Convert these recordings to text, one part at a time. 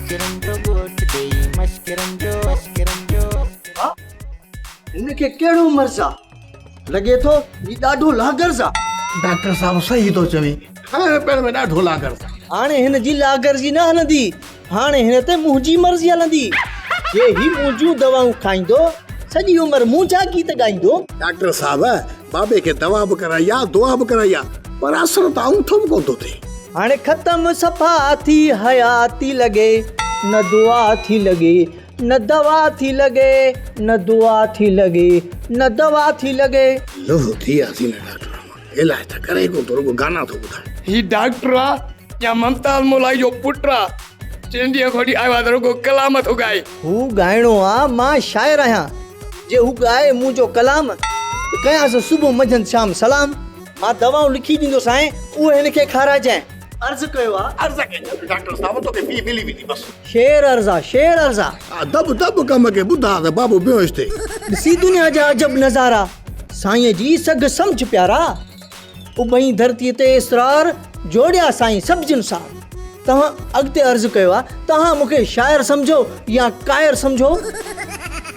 مشڪرن جو ڳوٺ ڏيئي مشڪرن جو مشڪرن جو. ها هن کي ڪهڙو مرض آ لڳي ٿو هي ڏاڍو لاغرض آ. ڊاڪٽر صاحب صحيح ٿو چوي کائڻ پيئڻ ۾ ڏاڍو لاغرض آ. هاڻي هن جي لاغرضي نه هلندي هاڻي هن تي منهنجي مرضي هلندي جي هي منهنجون دوائون کائيندو سڄي عمر منهنجا گيت ڳائيندو. ڊاڪٽر صاحب بابي کي دوا به ڪرائي آ دعا به ڪرائي آ پر اثر ته آڱوٺو به ڪونه ٿو ٿئي. هاڻي ختم صفا ٿي حياتي لڳي نه دعا ٿي لڳي نه دوا ٿي لڳي نه دعا ٿي لڳي نه دوا ٿي لڳي. لوهه ٿي وياسين نه ڊاڪٽر امان علاج ته ڪري ڪونه ٿو رڳو گانا ٿو ٻڌائي. هي ڊاڪٽر آ يا ممتاز مولائي جو پٽ آ ٽن ڏينهن کان وٺي آيو آ ته رڳو ڪلام ٿو ڳائي. هو ڳائڻو آ مان شاعر آهيان جي هو ڳائي منهنجو ڪلام ته ڪيانس صبح منجهند شام سلام. مان دوائون لکي ڏيندوسانء اهي هن کي کارائجانء. عرض ڪيو آ. عرض کي ڇڏ ڊاڪٽر صاحب توکي في ملي ويندي بس. شعر عرض آ شعر عرض آ. دٻ دٻ ڪم کي ٻڌاء ته بابو بيهوش ٿئي. ڏسي دنيا جا عجب نظارا سائينء جي سگهه سمجهه پيارا. اڀئين ڌرتيء تي اسرار جوڙيا سائين سڀ جنسار. توهان اڳتي عرض ڪيو آ توهان مون کي شاعر سمجهو يا ڪائر سمجهو.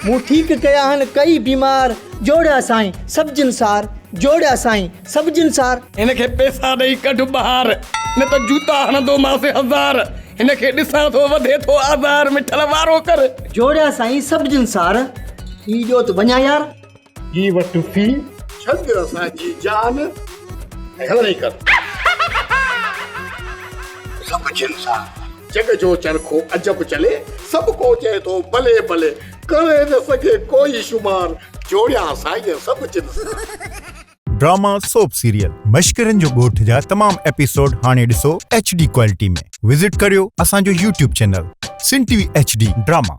مون ٺيڪ ڪيا آهن ڪئي بيمار جوڙيا سائين سڀ جنسار جوڙيا سائين سڀ جنسار. هن کي پئسا ڏئي ڪڍ ٻاهر نه ته جوتا هڻندومانس هزار هن کي ڏسان ٿو وڌي ٿو آزار مٺل وارو ڪر. جوڙيا سائين سڀ جنسار هي ڏيو ته وڃان يار. هي وٺ في. ڇڏ اسان جي جان ۽ هلڻي ڪر. سڀ جنسار. جڳ جو چرخو عجب چلي، سڀ ڪو چئي ٿو بلي بلي، ڪري نه سگهي ڪوئي شمار، جوڙيا سائين سڀ جنسار. ڊراما سوپ سيريل مشڪرن جو ڳوٺ جا تمام ايپيسوڊ هاڻي ڏسو ايڇ ڊي ڪوالٽي ۾ وزٽ ڪريو اسان جو YouTube channel Sindh T V H D drama.